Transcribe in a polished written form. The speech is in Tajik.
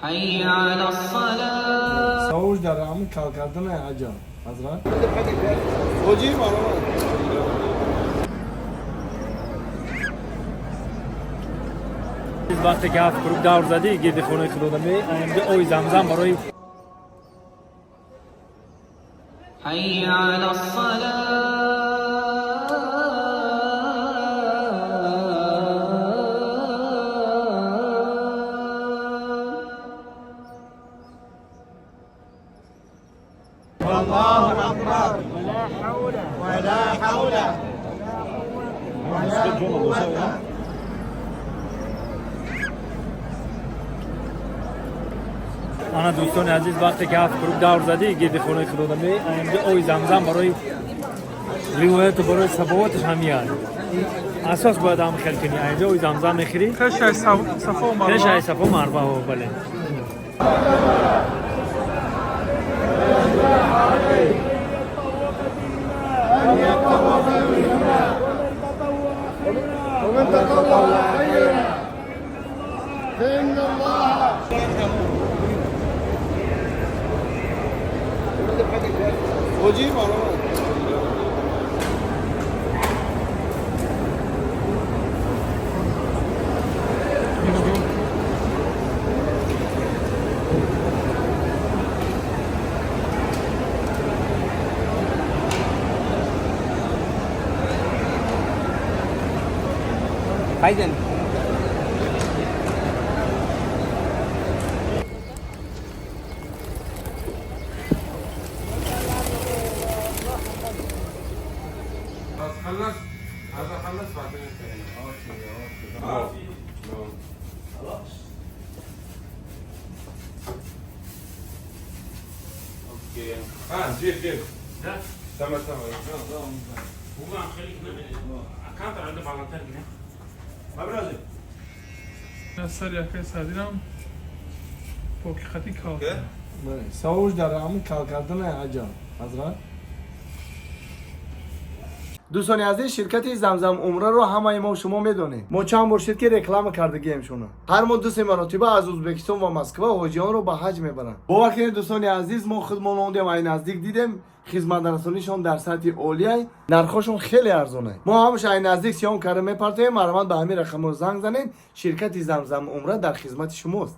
حي على الصلاة. Савош дар ҳамин кал кардана аҷа ҳазрат ҳоҷӣ марҳамат. Вақте ки ҳафт круг давр задӣ гирди хонаи худода меинҷа оби замзам барои حي على الصلاة. الله أكبر ولا حول ولا حول ولا قوة. Ана, дӯстони азиз, вақте ки ҳафт круг давр задӣ гирди хонаи худода меинҷа оби замзам барои ривояту барои сабоваташ ҳамияд асос бояд ҳам хел кунӣ, инҷа оби замзам мехӯрӣ. Пеш аз Сафо Марва. Пеш ай Сафо Марва, бале. ومن تطوع خيرا فإن الله ҳоҷӣ марҳамат. ভাইজান। خلاص خلص هذا، خلص، بعدين انتهينا. okay خلاص، okay. اه جيب جيب، تمام تمام. هو خليك كانت عنده فالنتين. Сари якаи садирам поки хати кал. Бале, савош дар ҳамин кал кардана аҷа ҳазрат. Дӯстони азиз, ширкати Замзам Умраро ҳамаи мо шумо медонем. Мо чанд бор шуд, ки реклама кардагием шуна. Ҳар моҳ ду се маротиба аз Ӯзбекистон ва Москва ҳоҷиёнро ба ҳаҷ мебаранд. Бовар кунед, дӯстони азиз, мо худмон ондем, ай наздик дидем, хизматрасонишон дар сатҳи олиай, нархошон хеле арзонай. Мо ҳамаша ай наздик съём карда мепартоем. Марҳамат, ба ҳамин рақамҳо занг занед. Ширкати Замзам Умра дар хизмати шумост.